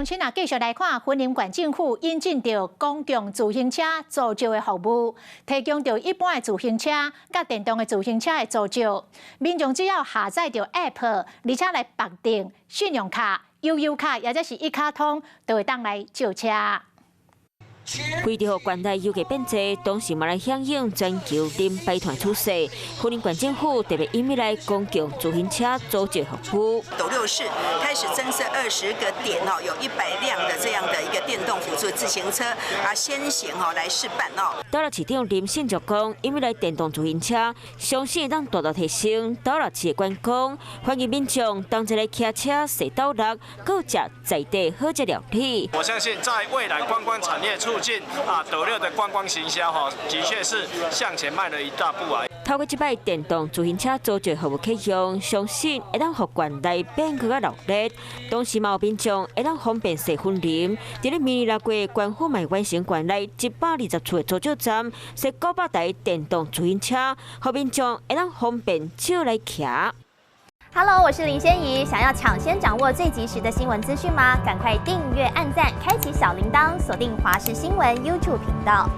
鄉親啊，繼續來看雲林縣政府引進著公共自行車租借的服務，提供著一般的自行車佮電動的自行車的租借。民眾只要下載著 App，而且來綁定信用卡、悠遊卡，抑或者是一卡通，就會當來借車。為著予縣內遊客變濟，同時嘛來響應全球零排碳趨勢，雲林縣政府特別引入來公共自行車租借服務。斗六市開始增設20個點哦，有100輛的這樣的一個電動輔助自行車啊，先行哦來試辦哦。斗六市長林信卓講，引入來電動自行車，相信會當大大提升斗六市的觀光，歡迎民眾同齊來騎車踅斗六，閣食在地好食料理。我相信在未來觀光產業促進啊，斗六的觀光行銷哈，的確是向前邁了一大步啊。透過這擺電動自行車租借服務啟用，相信會當予縣內變閣較熱鬧，同時嘛有民眾會當方便踅雲林。佇咧明年6月，縣府嘛會完成縣內120處的租借站，設900台電動自行車，予民眾會當方便借來騎。 Hello，我是林仙怡。想要搶先掌握最及時的新聞資訊嗎？趕快訂閱、按讚、開啟小鈴鐺，鎖定華視新聞 YouTube 頻道。